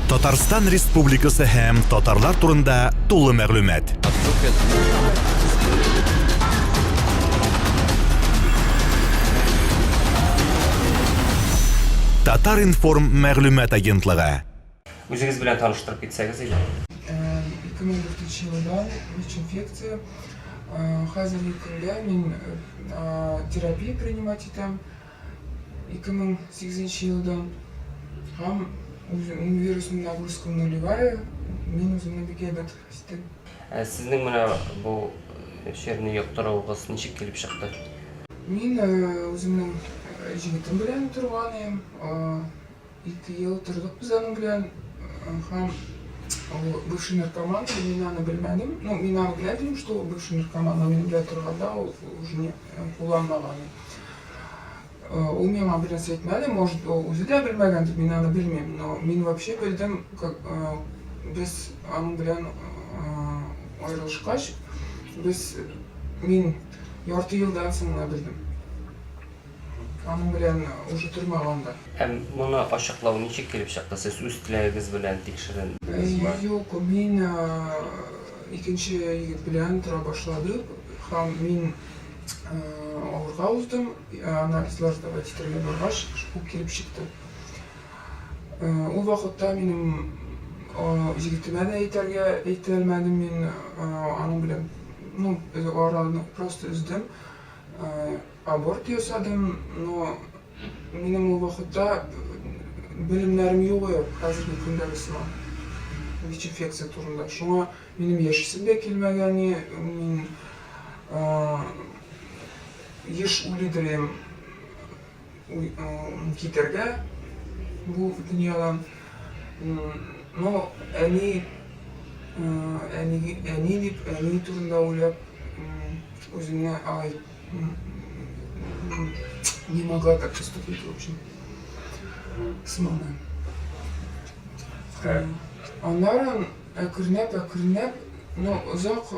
Татарстан Республикасы һәм татарлар турында тулы мәгълүмат. Татар-информ мәгълүмат агентлыгы. Үзегез белән таныштырып китсәгез иде. 2004 елдан ВИЧ-инфекция. Хәзерге көндә мин терапия принимать итәм. 2008 елдан һәм вирусный нагрузка нулевая, мин үземне бик әйбәт хис итәм. Ә сезнең менә бу чирне йоктыруыгыз ничек килеп чыкты? Мин үземнең җегетем белән торган идем. 2 ел тордык без аның белән. Һәм ул бывший наркоман, мин аны белмәдем. Ну, мин аны белә идем, что ул бывший наркоман, но минем белән торганда ул уже не кулланмаган. Ул миңа бер нәрсә әйтмәде, может, ул үзе дә белмәгәндер, мин аны белмим. Но мин вообще белдем, как без аның белән аерылышкач, без мин ярты елдан соң гына белдем. Аның белән уже тормаганда. Ә моны ачыклау ничек килеп чыкты? Сез үз теләгегез белән тикшерендегезме? Юк, мин икенче егет белән тора башладык һәм мин авырга уздым, анализлар сдавать итәргә баргач, ул килеп чыкты. Ул вакытта минем егетемә дә әйтергә әйтә алмадым мин, аның белән, ну, араны просто өздем. Аборт ясадым, но минем ул вакытта белемнәрем юк иде, хәзерге көндәге сыман, ВИЧ-инфекция турында. Шуңа минем яшисем дә килмәгән, мин еш уйлыйдыр идем китәргә бу дөньядан. Но әни, әни, әни дип, әни турында уйлап, үземне алай не могла так поступить, в общем, с мамой. Аннары әкренләп, әкренләп, ну, озак,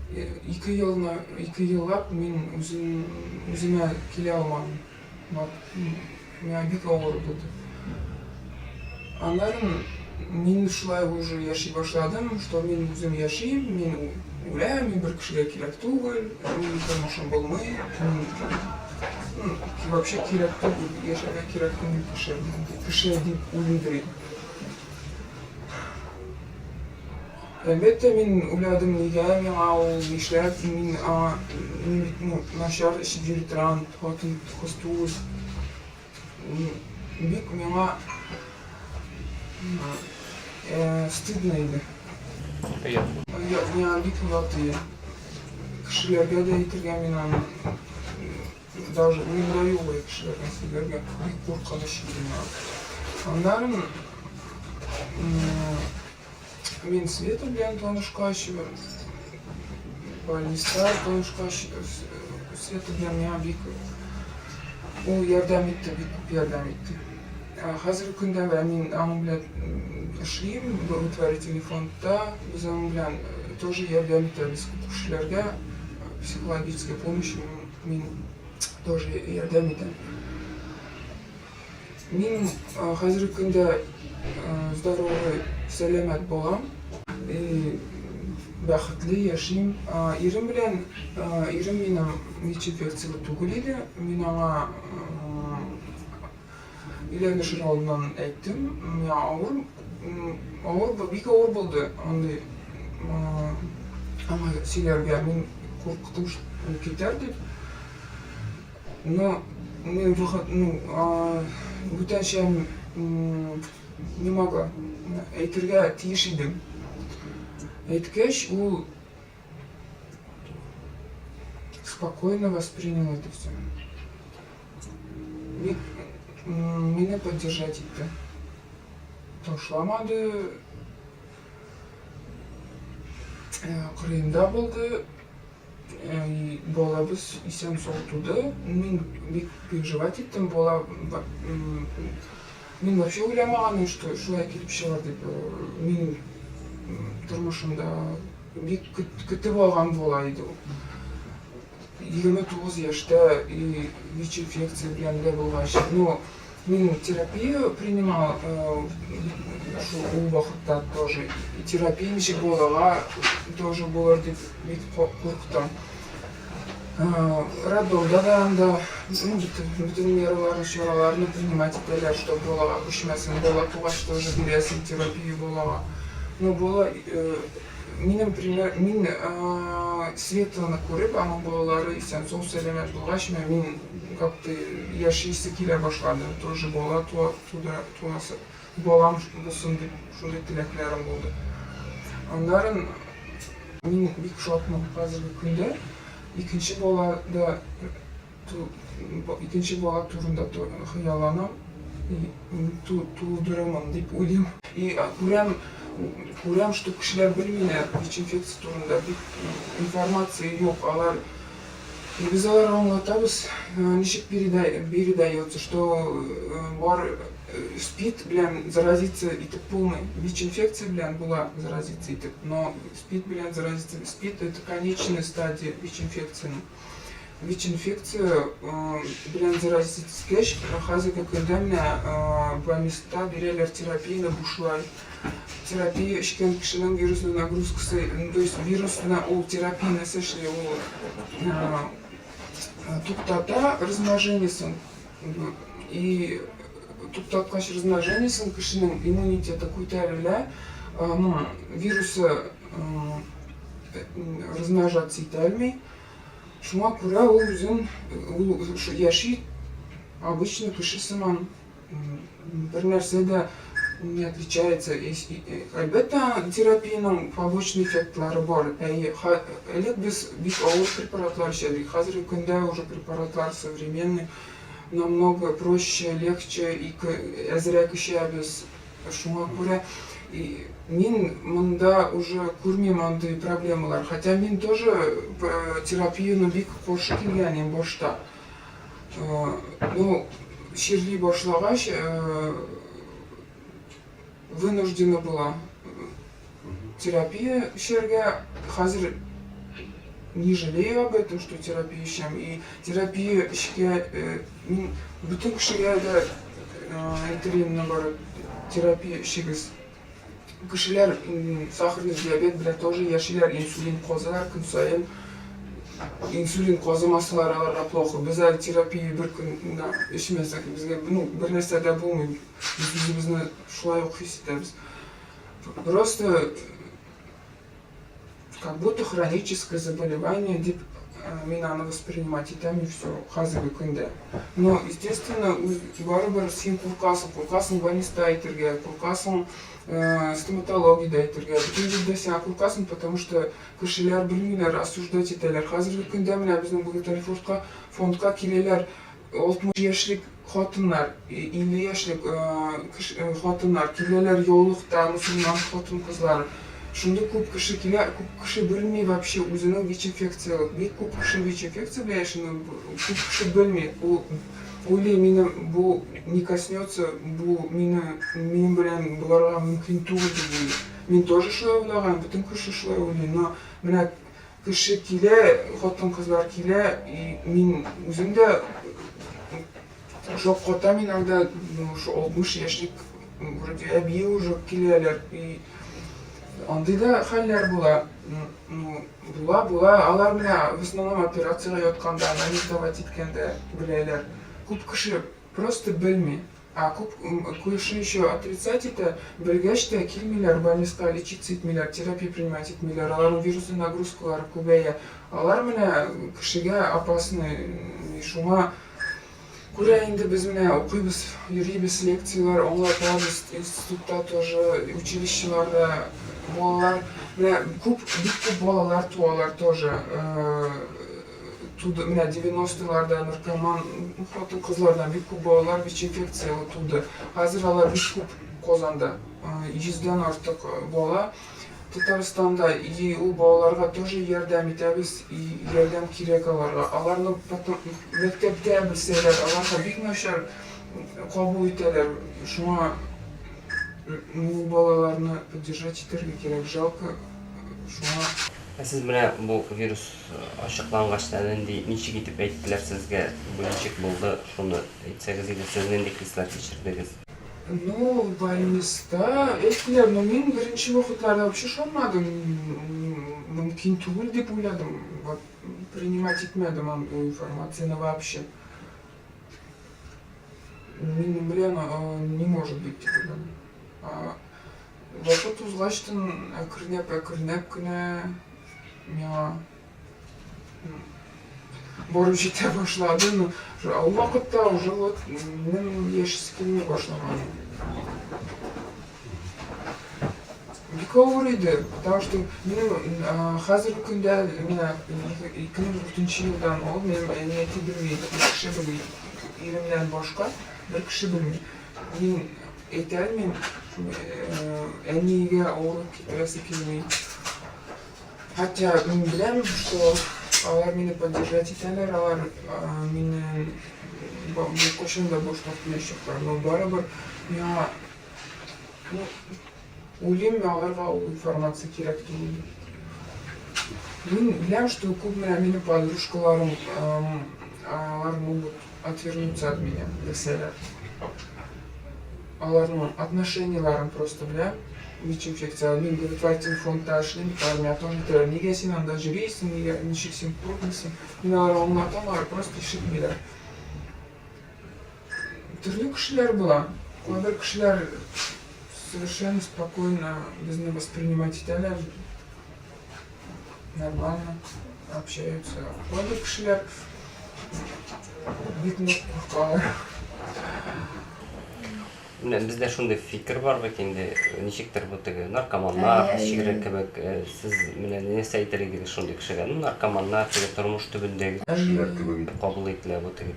2 елны, 2 еллап мин үзем, үземә килә алмадым. Вот, миңа бик авыр булды. Аннары мин шулай уже яши башладым, что мин үзем яшим, мин үләм, мин бер кешегә кирәк түгел, минем тормышым булмый, мин, ну, вообще кирәк түгел, яшәргә кирәк түгел кеше, кеше дип уйлыйдыр идем. Әлбәттә, мин уйладым, нигә миңа ул, нишләп мин аңа, мин бит, ну, начар эчеп йөри торган хатын кыз түгел. Бик миңа стыдно иде. Оят. Оят, миңа бик оят иде. Кешеләргә дә әйтергә мин аны даже уемда юк иде кешеләргә сөйләргә. Бик куркыныч иде миңа. Аннары мин Света белән танышкач, больниста танышкач, Света белән миңа бик ул ярдәм итте, бик күп ярдәм итте. Хәзерге көндә менә мин аның белән эшлим, благотворительный фондта. Без аның белән тоже ярдәм итәбез күп кешеләргә. Психологическая помощь мин тоже ярдәм итәм. Мин хәзерге көндә здоровый, сәламәт балам. И бәхетле яшим. Ирем белән, ирем минем ВИЧ-инфекцияле түгел иде. Мин аңа өйләнешер алдыннан әйттем. Миңа авыр, авыр, бик авыр булды андый аңа сөйләргә. Мин курктым, ул китәр дип. Но мин выход, ну, бүтәнчә не могла. Әйтергә тиеш идем. Әйткәч, ул спокойно воспринял это все. Бик мине поддержать итте. Ташламады, кырыенда булды. Балабыз исән-сау туды. Мин бик переживать иттем. Бала мин вообще уйламаган идем, что шулай килеп чыгар дип. Мин тормышымда бик көтеп алган бала иде ул. 29 яшьтә и ВИЧ-инфекция белән дә булгач. Ну, Мин терапия принимал шул ул вакытта тоже. И терапия ничек балага тоже булыр дип бик курктым. Роддомда да анда, ну, бөтен мераларны, чараларны принимать итәләр, чтобы балага күчмәсен. Бала тугач тоже бирәсең терапия балага. Но бала, минем пример, мин Светаны күреп, аның балалары исән-сау, сәламәт булгач, менә мин как-то яшисе килә башлады. Тоже бала туа, тудыра, туасы, балам булсын дип шундый теләкләрем булды. Аннарын мин бик шатмын хәзерге көндә. Икенче бала да икенче бала турында хыялланам. Тудырырмын дип уйлыйм. И күрәм, күрәм, что кешеләр белмиләр ВИЧ-инфекция турында, бик информация юк. Алар И без аларга аңлатабыз, ничек передается, что бар СПИД белән заразиться итеп булмый. ВИЧ-инфекция белән була заразиться итеп, но СПИД белән заразиться, СПИД это конечная стадия ВИЧ-инфекцияның. ВИЧ-инфекция белән заразиться иткәч, хәзерге көндә менә больницада бирәләр терапияне бушлай. Терапия эчкән кешенең вирусный нагрузкасы, ну, то есть вирусны ул терапия нәрсә эшли, ул туктата размножениесен и туктаткач размножениесен кешенең иммунитеты күтәрелә, ну, вирусы размножаться итә алмый. Шуңа күрә ул үзен ул яши обычный кеше сыман. Бер нәрсә дә не отличается. Әлбәттә, терапиянең побочный эффектлары бар. Әйе, элек без бик авыр препаратлар эчә идек. Хәзерге көндә уже препаратлар современный, намного проще, легче, әзрәк эчәбез. Шуңа күрә мин монда уже күрмим андый проблемалар. Хотя мин тоже терапияне бик каршы килгән идем башта. Ну, чирли башлагач, вынуждена была терапия эчәргә. Хәзер не жалею об этом, что терапия эчәм. И терапия эчкә мин бөтен кешегә дә әйтер идем, наоборот, терапия эчегез. Кешеләр сахарный диабет белән тоже яшиләр, инсулин казалар көн саен. Инсулин казымасалар аларга плохо. Без әле терапия бер көн эчмәсәк, безгә ну, бер нәрсә дә булмый. Без үзебезне шулай ук хис итәбез. Просто как будто хроническое заболевание дип мин аны воспринимать итәм и все хәзерге көндә. Но, естественно, барыбер син куркасың, куркасың больниста әйтергә, куркасың стоматологиядә әйтергә. Бөтен җирдә син куркасың, потому что кешеләр белмиләр, осуждать итәләр. Хәзерге көндә менә безнең благотворительный фондка, фондка киләләр 60 яшьлек хатыннар, 50 яшьлек хатыннар киләләр яулыкта, мөселман хатын-кызлар. Шундый күп кеше килә, күп кеше белми вообще үзенең ВИЧ-инфекция. Бик күп кеше ВИЧ-инфекция белән яши, но күп кеше белми. Ул уйлый, минем бу не коснется, бу мине минем белән буларга мөмкин түгел дип уйлый. Мин тоже шулай уйлаган, бөтен кеше шулай уйлый, но менә Кеше килә, хатын-кызлар килә, и мин үзем дә шаккатам иногда, ну, шул 60 яшьлек вроде әби уже киләләр, и андый да хәлләр була. Ну, була, була. Алар менә в основном операциягә ятканда, анализ сдавать иткәндә беләләр. Күп кеше просто белми. Ә күп кеше еще отрицать итә, белгәч тә килмиләр, больницка лечиться итмиләр, терапия принимать итмиләр, аларның вирусный нагрузкалары күбәя. Алар менә кешегә опасны, шуңа күрә инде без менә укыйбыз, йөрибез, лекцияләр аңлатабыз, институтта тоже, училищеларда балалар, менә күп, бик күп балалар туалар тоже. Туды, менә 90 ларда наркоман хатын-кызлардан бик күп балалар ВИЧ-инфекцияле туды. Хәзер алар бик күп Казанда, йөздән артык бала Татарстанда, и ул балаларга тоже ярдәм итәбез, и ярдәм кирәк аларга. Аларны потом мәктәптә белсәләр, аларга бик начар кабул итәләр. Шуңа ул балаларны поддержать итәргә кирәк, жалко, шуңа. Ә сез менә бу вирус ачыклангач та нинди, ничек итеп әйттеләр сезгә, бу ничек булды, шуны әйтсәгез иде, сез нинди хисләр кичердегез? Ну, больниста әйттеләр, но мин беренче вакытларда вообще ышанмадым, мөмкин түгел дип уйладым, вот принимать итмәдем андый информацияне вообще. Минем белән не может быть дип уйладым. Вакыт узгачтын әкренләп-әкренләп кенә миңа барып җитә башлады. Ну, ул вакытта уже вот минем яшисе килми башлаган. Бик авыр иде, потому что минем хәзерге көндә менә 2004 елдан ул минем әни әти белми, бер кеше белми. Иремнән башка бер кеше белми. Мин әйтә алмыйм, әнигә авырлык китерәсе килми. Хотя мин беләм, что алар мине поддержать итәләр, алар мине беркайчан да баш тартмаячаклар. Но барыбер миңа, ну, уйлыйм, аларга ул информация кирәк түгел. Мин беләм, что күп менә минем подружкаларым, алар могут отвернуться от меня, белсәләр. Аларның отношениеларын просто беләм. ВИЧ-инфекция. Мин благотворительный фондта эшлим, алар миңа тоже әйтәләр, нигә син анда йөрисең, нигә, ничек син куркмыйсың? Мин аларга аңлатам, алар просто ишетмиләр. Төрле кешеләр була. Кайбер кешеләр совершенно спокойно безне воспринимать итәләр, нормально общаются. Кайбер кешеләр бик нык куркалар. Менә бездә шундый фикер бар бит инде, ничектер бу теге наркоманнар чире кебек. Сез менә нәрсә әйтер идегез шундый кешегә? Ну, наркоманнар теге тормыш төбендәге кешеләр кебек кабул ителә бу теге.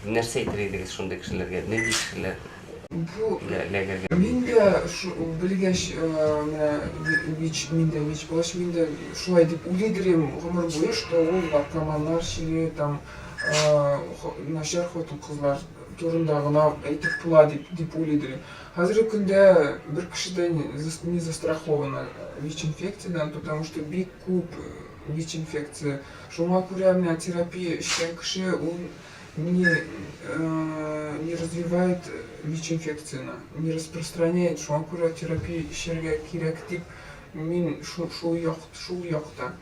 Нәрсә әйтер идегез шундый кешеләргә? Нинди кешеләр Бу мин дә белгәч, менә ВИЧ, мин дә ВИЧ булгач, мин дә шулай дип уйлыйдыр идем гомер буе, что ул наркоманнар чире, там начар хатын-кызлар турында гына әйтеп була дип дип уйлыйдыр идем. Хәзерге көндә бер кеше дә не застрахована ВИЧ-инфекциядән, потому что бик күп ВИЧ-инфекция. Шуңа күрә менә терапия эчкән кеше ул не не развивает ВИЧ-инфекцияне, не распространяет. Шуңа күрә терапия эчәргә кирәк дип мин шул шул як шул якта.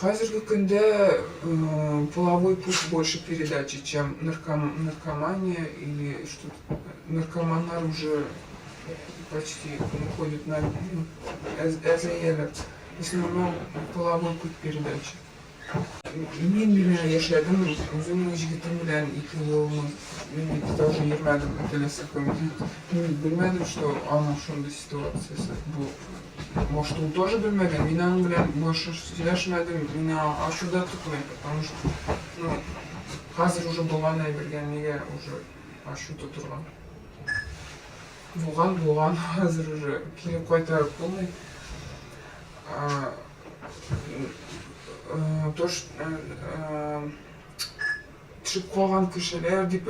Хәзерге көндә половой путь больше передачи, чем нарком, наркомания или что-то. Наркоманнар уже почти уходят на, ну, әзәяләр. В основном половой путь передачи. Мин менә яшәдем үземнең җегетем белән 2 елмы. Мин бит тоже йөрмәдем теләсә кем. Мин белмәдем, что аның шундый ситуациясе бу. Может, ул тоже белмәгән. Мин аның белән больше сөйләшмәдем. Мин аңа ачу да тотмыйм, потому что, ну, хәзер уже булган әйбергә нигә уже ачу тотырга? Булган, булган, хәзер уже кире кайтарып булмый. То, төшеп калган кешеләр дип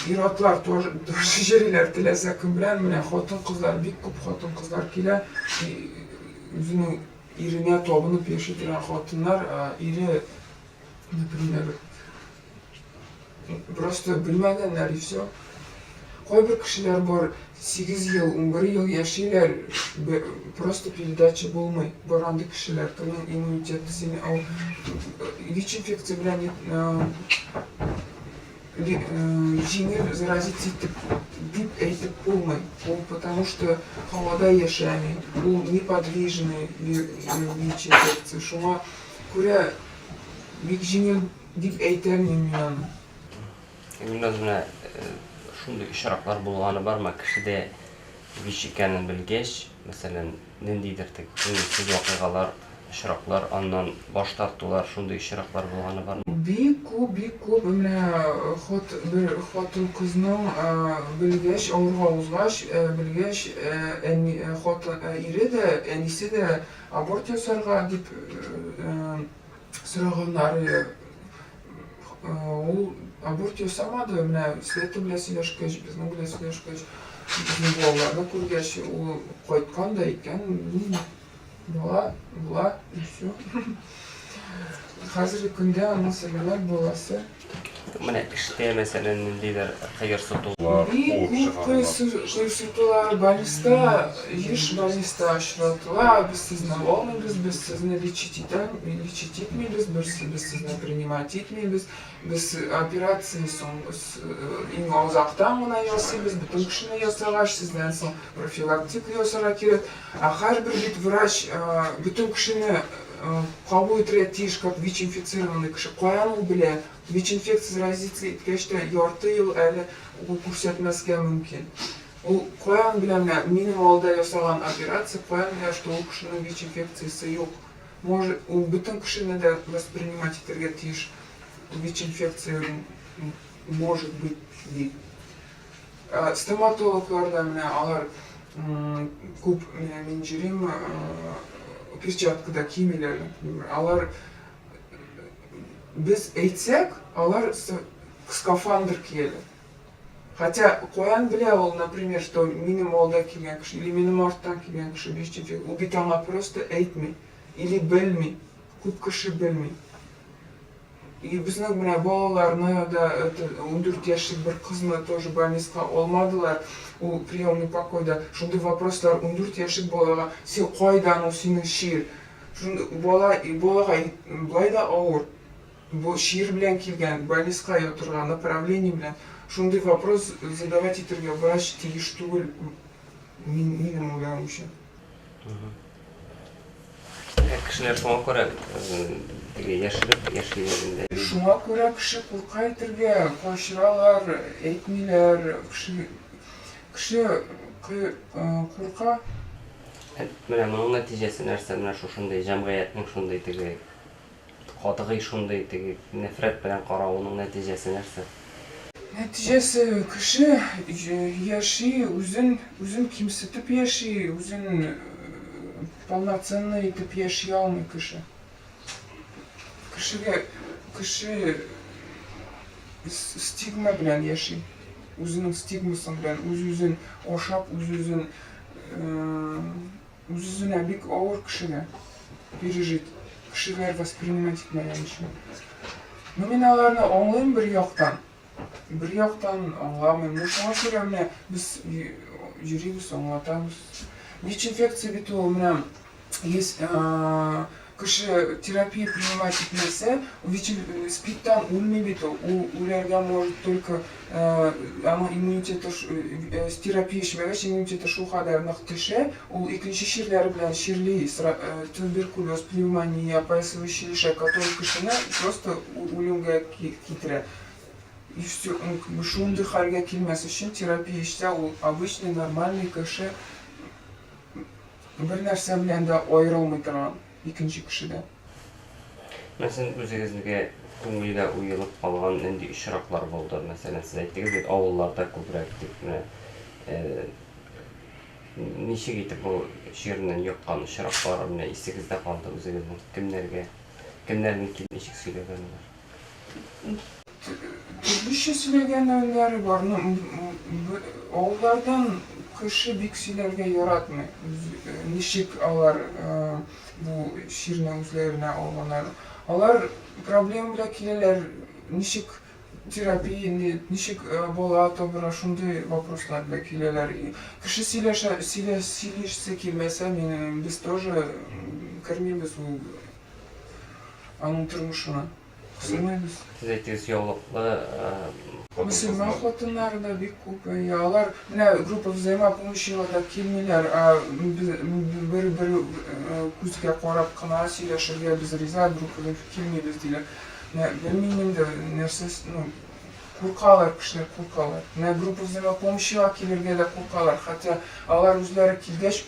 ир-атлар тоже тоже йөриләр теләсә кем белән. Менә хатын-кызлар, бик күп хатын-кызлар килә. Үзенең иренә табынып яши торган хатыннар, ире, например, просто белмәгәннәр и все. Кайбер кешеләр бар, 8 ел, 11 ел яшиләр, просто передача булмый. Бар андый кешеләр, кемнең иммунитеты сине ул ВИЧ-инфекция белән җиңел заразиться итеп дип әйтеп булмый. Ул потому что һавада яшәми, ул неподвижный ВИЧ-инфекция. Шуңа күрә бик җиңел дип әйтә алмыйм мин аны. Гөлназ, менә шундый очраклар булганы бармы? Кешедә ВИЧ икәнен белгәч, мәсәлән, ниндидер теге күңелсез вакыйгалар, очраклар, аннан баш тартулар, шундый очраклар булганы бармы? Бик күп, бик күп. Менә хат, бер хатын-кызның белгәч, авырга узгач, белгәч, әни, хатын, ире дә, әнисе дә аборт ясарга дип сораганнар. Ул аборт ясамады, менә Света белән сөйләшкәч, безнең белән сөйләшкәч. Безнең балаларны күргәч, ул кайткан да икән, бала була, и все. Хәзерге көндә аның сәламәт баласы. Менә эштә, мәсәлән, ниндидер кыерсыту. Бик күп кыерсытулар больниста, еш больниста очратыла. Без сезне алмыйбыз, без сезне лечить итәм, лечить итмибез, без сезне принимать итмибез. Без операция соң иң азактан гына ясыйбыз, бөтен кешене ясагач, сездән соң профилактика ясарга кирәк. Ә һәрбер бит врач бөтен кешене кабул итәргә тиеш, как ВИЧ-инфицированный кеше. Каян ул белә? ВИЧ-инфекция заразиться иткәч тә ярты ел әле ул күрсәтмәскә мөмкин. Ул каян белә менә минем алда ясаган операция, каян белә, что ул кешенең ВИЧ-инфекциясе юк? Может, ул бөтен кешене дә воспринимать итәргә тиеш ВИЧ-инфекция может быть дип. Стоматологлар да менә алар күп менә мин йөрим, перчатка да кимиләр, например. Алар без әйтсәк, алар скафандр кияләр. Хотя каян белә ул, например, что минем алда килгән кеше или минем арттан килгән кеше ВИЧ-инфекция, ул бит аңа просто әйтми или белми. Күп кеше белми. И безнең менә балаларны да, это, 14 яшьлек бер кызны тоже больницага алмадылар, ул приемный покойда. Шундый вопрослар 14 яшьлек балага, син кайдан ул синең чир? Шундый бала, балага болай да авыр. Бу чир белән килгән, больницага ятырга направление белән. Шундый вопрос задавать итәргә врач тиеш түгел, минем уйлавымча. Кешеләр шуңа күрә теге яшереп яшиләр инде. Шуңа күрә кеше курка әйтергә, качыралар, әйтмиләр, кеше кеше курка. Менә моның нәтиҗәсе нәрсә? Менә шушындый җәмгыятьнең шундый теге Катгый шундый теге нәфрәт белән каравының нәтиҗәсе нәрсә? Нәтиҗәсе, кеше яши, үзен, үзен кимсетеп яши, үзен полноценный итеп яши алмый кеше. Кешегә, кеше стигма белән яши. Үзенең стигмасы белән, үз-үзен ашап, үз-үзен Үз-үзенә бик авыр кешегә пережить, кешеләр воспринимать итмәгән өчен. Ну, мин аларны аңлыйм бер яктан, бер яктан аңламыйм. Ну, шуңа күрә менә без йөрибез, аңлатабыз. ВИЧ-инфекция бит ул менә есть кеше терапия принимать итмәсә, ВИЧ СПИДтан үлми бит ул. Ул үләргә может только аның иммунитеты терапия эчмәгәч, иммунитеты шулкадәр нык төшә, ул икенче чирләре белән чирли, туберкулез, пневмония, поясовый лишай, который кешене просто үлемгә китерә. И все, шундый хәлгә килмәс өчен терапия эчсә, ул обычный нормальный кеше Бер нәрсә белән дә аерылмый торган икенче кешедән. Мәсәлән, үзегезнеке күңелгә уелып калган нинди очраклар булды? Мәсәлән, сез әйттегез бит, авылларда күбрәк дип. Менә ничек итеп бу чирнең йоккан очраклары менә исегездә калды үзегезнең? Кемнәргә, кемнәрнең килеп ничек сөйләгәне бар? Төрлечә сөйләгәннәре бар. Ну, авыллардан кеше бик сөйләргә яратмый. Ничек алар бу чирне үзләренә алганнар. Алар проблема белән киләләр, ничек терапия, ничек бала табырга, шундый вопрослар белән киләләр. Кеше сөйләшә, сөйлисе килмәсә, мин, без тоже кермибез ул аның тормышына. Кысылмыйбыз. Сез әйттегез, яулыклы Мөселман хатыннары да бик күп. Әйе, алар менә группа взаимопомощига да килмиләр, ә бер-бер күзгә карап кына сөйләшергә без риза, группага килмибез диләр. Менә белмим инде, нәрсә, ну, куркалар кешеләр, куркалар. Менә группа взаимопомощига килергә дә куркалар, хотя алар үзләре килгәч,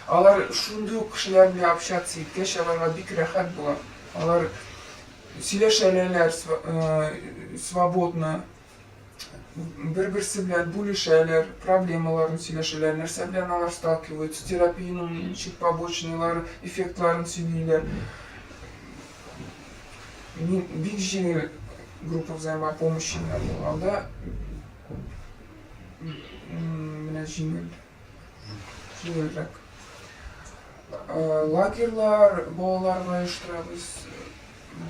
алар шундый ук кешеләр белән общаться иткәч, аларга бик рәхәт була. Алар сөйләшәләр свободно, бер-берсе белән бүлешәләр, проблемаларын сөйләшәләр, нәрсә белән алар сталкиваются, терапиянең ничек побочныйлары, эффектларын сөйлиләр. Мин бик җиңел группа взаимопомощи белән булганда, менә. җиңел. Җиңелрәк. Лагерьлар балаларга оештырабыз.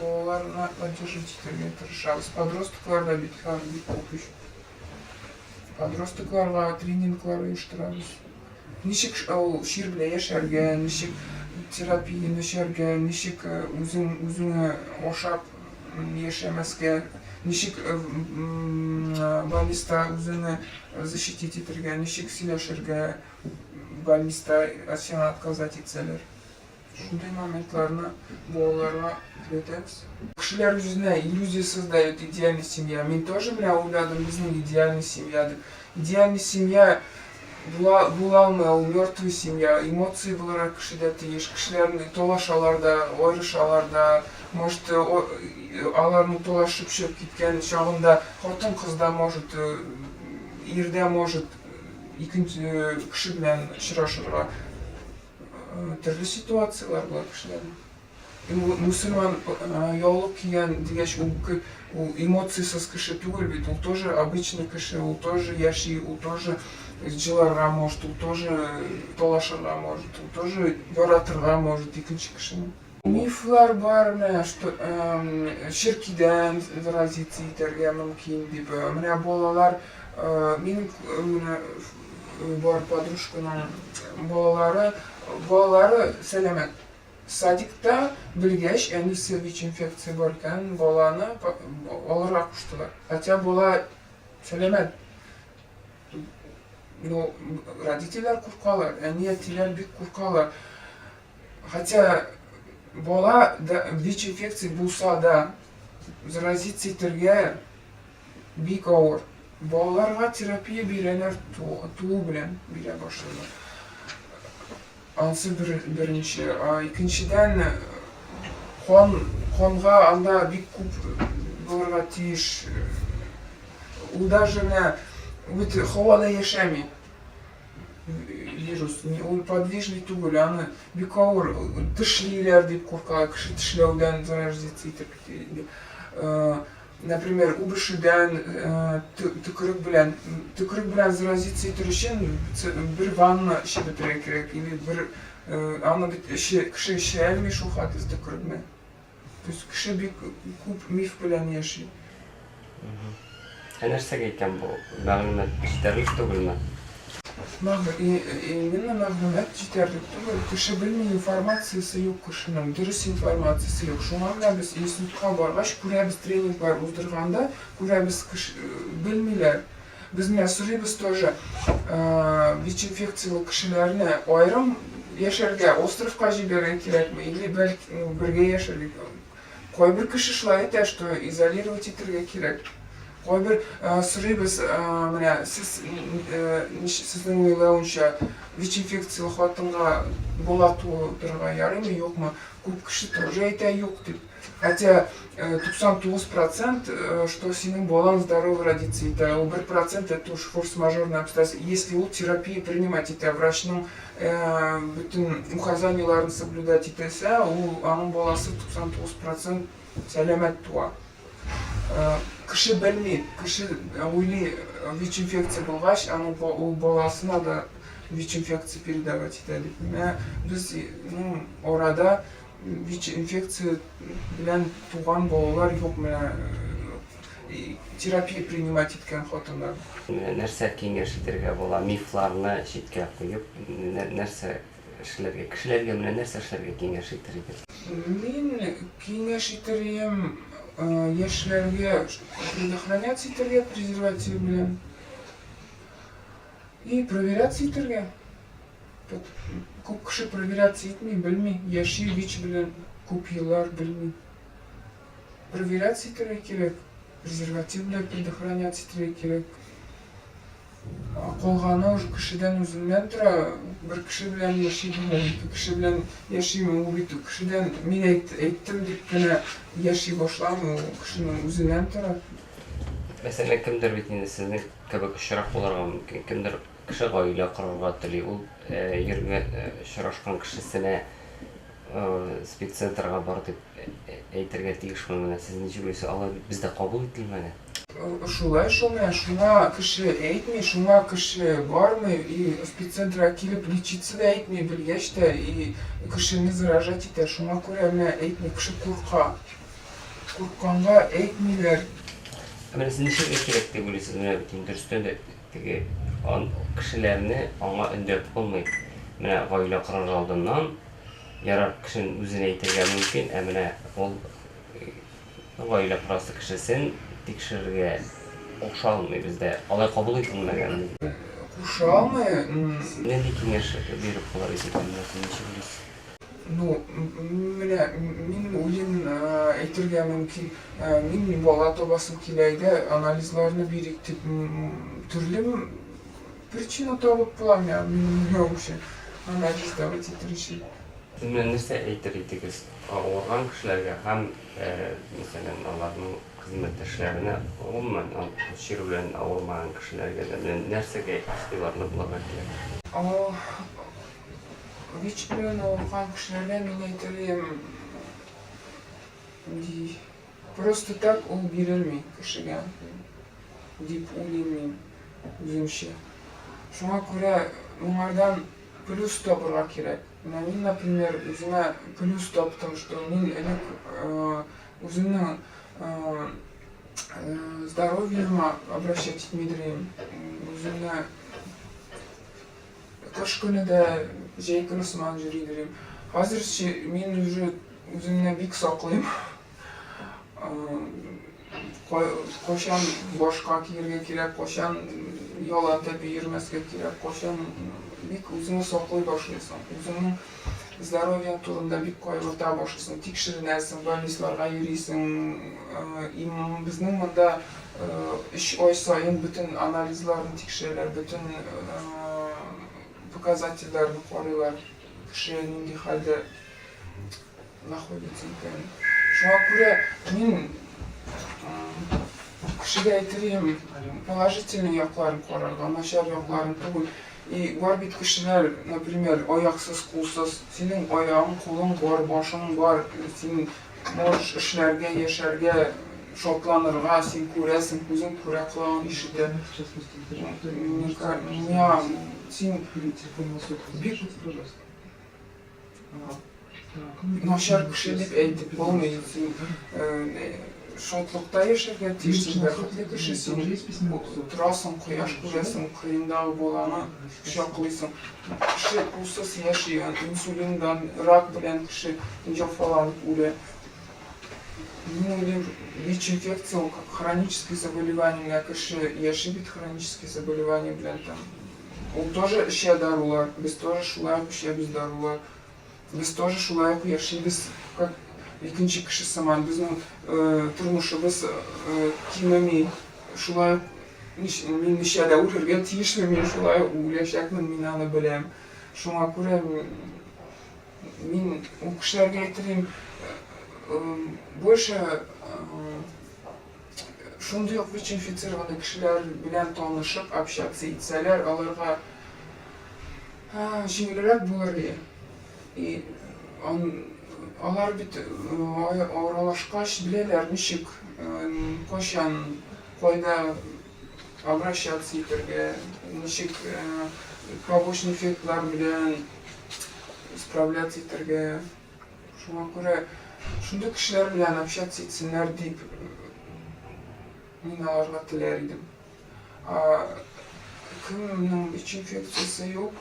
Балаларны поддерживать итәргә тырышабыз. Подростоклар да бит һәм бик күп ич. Подростокларга тренинглар оештырабыз. Ничек ул чир белән яшәргә, ничек терапияне эчәргә, ничек үзең үзеңә ашап яшәмәскә, ничек больниста үзеңне защитить итәргә, ничек сөйләшергә больниста сиңа отказать итсәләр. Шундый моментларны балаларга өйрәтәбез. Кешеләр үзенә иллюзия создают, идеальный семья. Мин тоже менә уйладым, безнең идеальный семья дип. Идеальный семья була, була алмый, ул мертвый семья. Эмоции булырга кешедә тиеш. Кешеләр талашалар да, аерышалар да. Может, аларның талашып чыгып киткән чагында хатын-кыз да может, ир дә может икенче кеше белән очрашырга. Төрле ситуацияләр була кешеләрнең. Мусульман яулык кигән дигәч, ул ул эмоциясез кеше түгел бит, ул тоже обычный кеше, ул тоже яши, ул тоже җыларга может, ул тоже талашырга может, ул тоже яратырга может икенче кешене. Мифлар бар менә, что черкидән заразиться итәргә мөмкин дип. Менә балалар, минем менә бар подружканың балалары, балалары сәламәт. Садикта белгәч, әнисе ВИЧ-инфекция бар икән, баланы алырга куштылар. Хотя бала сәламәт. Но родительләр куркалар, әни-әтиләр бик куркалар. Хотя бала да ВИЧ-инфекция булса да, заразиться итәргә бик авыр. Балаларга терапия бирәләр туу белән бирә башлыйлар. Ансы бер, беренче. А икенчедән, кан, канга анда бик күп булырга тиеш. Ул даже менә бит һавада яшәми. Вирус, ул подвижный түгел, аны бик авыр тешлиләр дип курка, кеше тешләүдән заразиться итеп китә. Например, үбешүдән, төкерек белән, төкерек белән заразиться итер өчен бер ванна эчеп бетерергә кирәк, или бер аны бит эче, кеше эчә алмый шул хәтле төкерекне. То есть кеше бик күп миф белән яши. Ә нәрсәгә икән бу? Мәгълүмат җитәрлек түгелме? Именно мәгълүмат җитәрлек түгел. Кеше белми, информациясе юк кешенең, дөрес информациясе юк. Шуңа менә без институтка баргач күрәбез, тренинглар уздырганда күрәбез, кеше белмиләр. Без менә сорыйбыз тоже, ВИЧ-инфекцияле кешеләрне аерым яшәргә, островка җибәрергә кирәкме или бәлки бергә яшәргә? Кайбер кеше шулай әйтә, что изолировать итәргә кирәк. Кайбер сорыйбыз, менә сез сезнең уйлавынча ВИЧ-инфекцияле хатынга бала тудырырга ярыймы, юкмы? Күп кеше тоже әйтә юк дип. Хотя 99 процент, что синең балаң здоровый родиться итә, ул 1 процент это уж форс-мажорное обстоятельство. Если ул терапия принимать итә, врачның бөтен указаниеләрен соблюдать итәсә, ул аның баласы 99 процент сәламәт туа. Кеше белми, кеше уйлый, ВИЧ-инфекция булгач, аның ул баласына да ВИЧ-инфекция передавать итә дип. Менә без, ну, арада ВИЧ-инфекция белән туган балалар юк, менә терапия принимать иткән хатыннар. Нәрсә киңәш итәргә була, мифларны читкә куеп, нәрсә эшләргә, кешеләргә менә нәрсә эшләргә киңәш итер идең? Мин киңәш итер идем яшьләргә предохраняться итәргә презерватив белән и проверяться итәргә. Күп кеше проверяться итми, белми, яши ВИЧ белән күп еллар белми. Проверяться итәргә кирәк, презерватив белән предохраняться итәргә кирәк. Калганы уже кешедән үзеннән тора. Бер кеше белән яшиме, ике кеше белән яшиме, ул бит кешедән мин әйт, әйттем дип кенә яши башламый, ул кешенең үзеннән тора. Мәсәлән, кемдер бит инде сезнең кебек очрак булырга мөмкин. Кемдер кеше гаилә корырга тели, ул йөргән, очрашкан кешесенә. СПИД-центрга бар дип әйтергә тиешме менә? Сез ничек уйлыйсыз, алай бит бездә кабул ителмәгән. Шулай шул менә, шуңа кеше әйтми, шуңа кеше бармый, и СПИД-центрга килеп лечиться да итми, белгәч тә, и кешене заражать итә, шуңа күрә менә әйтми, кеше курка. Куркканга әйтмиләр. Ә менә сез нишләргә кирәк дип уйлыйсыз? Менә бит инде дөрестән дә теге кешеләрне аңа өндәп булмый. Менә гаилә корыр алдыннан ярар кешенең үзенә әйтергә мөмкин, ә менә ул гаилә корасы кешесен тикшерергә куша алмый бездә. Алай кабул ителмәгән. Куша алмый. Нинди киңәш биреп булыр иде икән, менә сез ничек уйлыйсыз? Ну, менә мин уйлыйм, әйтергә мөмкин, мин бала табасым килә, әйдә, анализларны бирик дип, төрле причина табып була, минем уйлавымча, анализ сдавать итер өчен. Сез менә нәрсә әйтер идегез авырган кешеләргә һәм, мәсәлән, аларның хезмәттәшләренә, гомумән, чир белән авырмаган кешеләргә дә менә нәрсәгә игътибарлы булырга кирәк? ВИЧ белән авырган кешеләргә мин әйтер идем, ди, просто так ул бирелми кешегә, дип уйлыйм мин үземчә. Шуңа күрә моңардан плюс табырга кирәк. Менә мин, например, үземә плюс таптым, что мин элек үземнең здоровьема обращать итмидер идем. Үземне Кыш көне дә, җәй көне сыман йөри йөрим. Хәзер мин уже үземне бик саклыйм. Кайчан башка киергә кирәк, кайчан ялан тәпи йөрмәскә кирәк, кайчан бик үзеңне саклый башлыйсың. Үзеңнең здоровьең турында бик кайгырта башлыйсың, тикшеренәсең, больницаларга йөрисең. Безнең монда Өч ай саен бөтен анализларны тикшерәләр, бөтен показательләрне карыйлар, кеше нинди хәлдә находится икән. Шуңа күрә мин кешегә әйтер идем, положительный якларын карарга, начар якларын түгел. И бар бит кешеләр, например, аяксыз, кулсыз. Синең аягың, кулың бар, башың бар, син Можешь эшләргә, яшәргә, шатланырга, син күрәсең, күзең күрә, колагың ишетә. Миңа син бик начар кеше дип әйтеп булмый. Син шатлыкта яшәргә тиеш, син бәхетле кеше, син торасың, кояш күрәсең, кырыендагы баланы кочаклыйсың. Кеше кулсыз яши, инсулиндан, рак белән кеше җәфаланып үлә. Мин уйлыйм, ВИЧ-инфекция ул как хроническое заболевание, менә кеше яши бит хронический заболевание белән там. Ул тоже эчә дарулар, без тоже шулай ук эчәбез дарулар. Без тоже шулай ук яшибез, как икенче кеше сыман. Безнең тормышыбыз кимеми. Шулай ук мин ничәдә үлергә тиешмен, мин шулай ук үләчәкмен, мин аны беләм. Шуңа күрә мин ул кешеләргә әйтер больше шундый ук ВИЧ-инфицированный кешеләр белән танышып, общаться итсәләр, аларга Җиңелрәк булыр иде. И алар бит аралашкач беләләр ничек, кайчан, кайда обращаться итәргә, ничек побочный эффектлар белән справляться итәргә. Шуңа күрә шундый кешеләр белән общаться итсеннәр дип мин аларга теләр идем. Кемнең ВИЧ инфекциясе юк?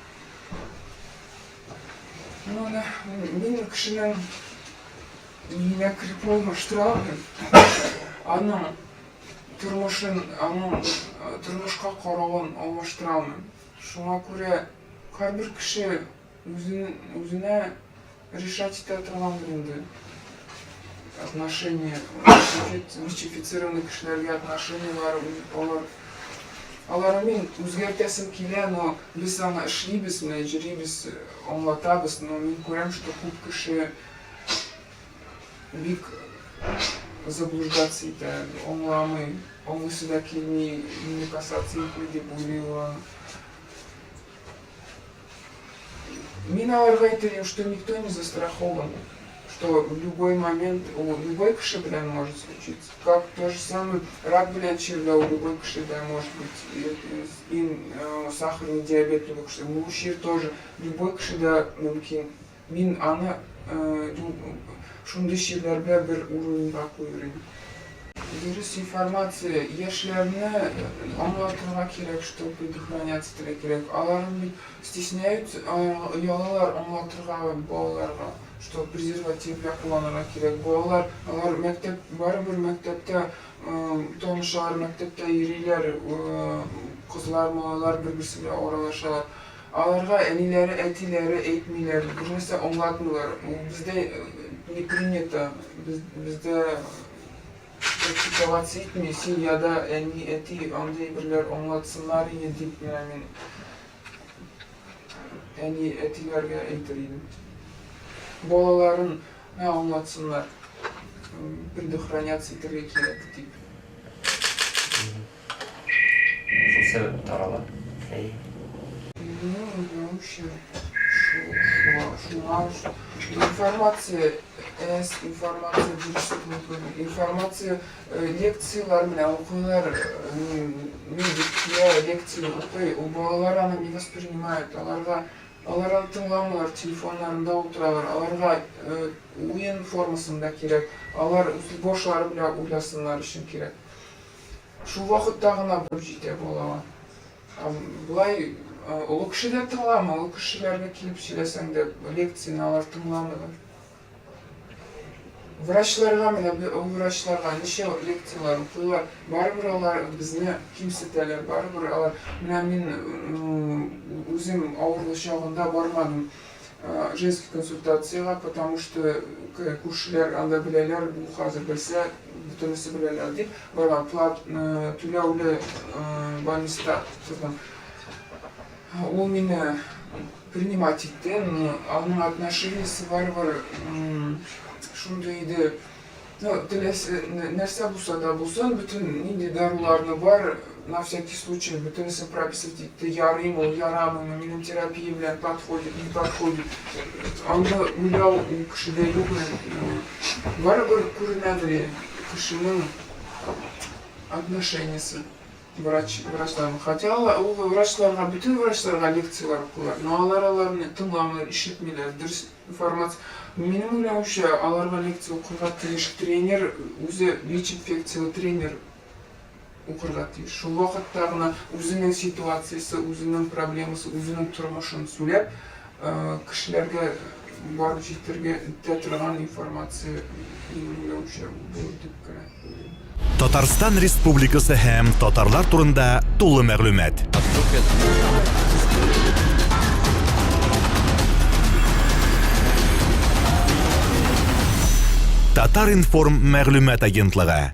Ну, менә мин кешенең миенә кереп алмаштыра алмыйм. Аның тормышын, аның тормышка каравын алмаштыра алмыйм. Шуңа күрә һәрбер кеше Үзен, үзенә решать итә торгандыр инде. Отношение, ВИЧ-инфицированный кешеләргә отношениеләре, алар алар мин үзгәртәсем килә, но без аны эшлибез, менә йөрибез, аңлатабыз, но мин күрәм, что күп кеше бик заблуждаться итә, аңламый, аңлыйсы да килми, мине касаться итми дип уйлый ул аны. Мин аларга әйтер идем, что никто не застрахован, что в любой момент у любой кеше белән может случиться. Как то же самое рак белән чирләү любой кешедә может быть, и сахарный диабет любой кешедә. Бу чир тоже любой кешедә мөмкин. Мин аны шундый чирләр белән бер уровеньга куер идем. Дөрес информация, яшьләрне аңлатырга кирәк, что предохраняться итәргә кирәк. Алар бит стесняются, оялалар аңлатырга балаларга, что презерватив белән кулланырга кирәк. Балалар, алар мәктәп, барыбер мәктәптә танышалар, мәктәптә йөриләр, кызлар, малайлар бер-берсе белән аралашалар. Аларга әниләре, әтиләре әйтмиләр, бернәрсә аңлатмыйлар. Ул бездә не принято, бездә практиковаться итми. Семьяда әни, әти андый әйберләр аңлатсыннар иде дип менә мин әни, әтиләргә әйтер идем. Балаларын аңлатсыннар, предохраняться итәргә кирәк дип. Шул сәбәп тарала. Әйе. Минем уйлавымча, шуңа информация әз, информация дөрес түгел. Информация лекцияләр менә укыйлар, медик килә, лекция укый, ул балалар аны не воспринимают, аларга алар аны тыңламыйлар, телефоннарында утыралар, аларга уен формасында кирәк, алар үз башлары белән уйласыннар өчен кирәк. Шул вакытта гына барып җитә балага. Ә болай олы кеше дә тыңламый, олы кешеләргә килеп сөйләсәң дә, лекцияне алар тыңламыйлар. Врачларга менә ул врачларга ничә лекцияләр укыйлар, барыбер алар безне кимсетәләр, барыбер алар менә мин үзем авырлы чагында бармадым женский консультациягә, потому что күршеләр анда беләләр, бу хәзер белсә, бөтенесе беләләр дип, барган плат түләүле больниста тордым. Ул мине принимать итте, но аның отношениесе барыбер шундый иде. Ну, теләсә нәрсә булса да булсын, бөтен нинди даруларны бар, на всякий случай бөтенесен прописывать итте. Ярыймы ул, ярамыймы, минем терапия белән подходит, не подходит. Анда уйлау ул кешедә юк. Барыбер күренәдер кешенең отношениесе врач, врачларның. Хотя ул врачларга, бөтен врачларга лекцияләр укыйлар, но алар аларны тыңламыйлар, ишетмиләр, дөрес Информация. Минем уйлавымча, аларга лекция укырга тиеш тренер, үзе ВИЧ-инфекцияле тренер укырга тиеш. Шул вакытта гына үзенең ситуациясе, үзенең проблемасы, үзенең тормышын сөйләп, кешеләргә барып җитәргә итә торган информация, минем уйлавымча, булыр дип кенә уйлыйм. Татарстан Республикасы һәм татарлар турында тулы мәгълүмат. Татар-информ мәгълүмат агентлыгы.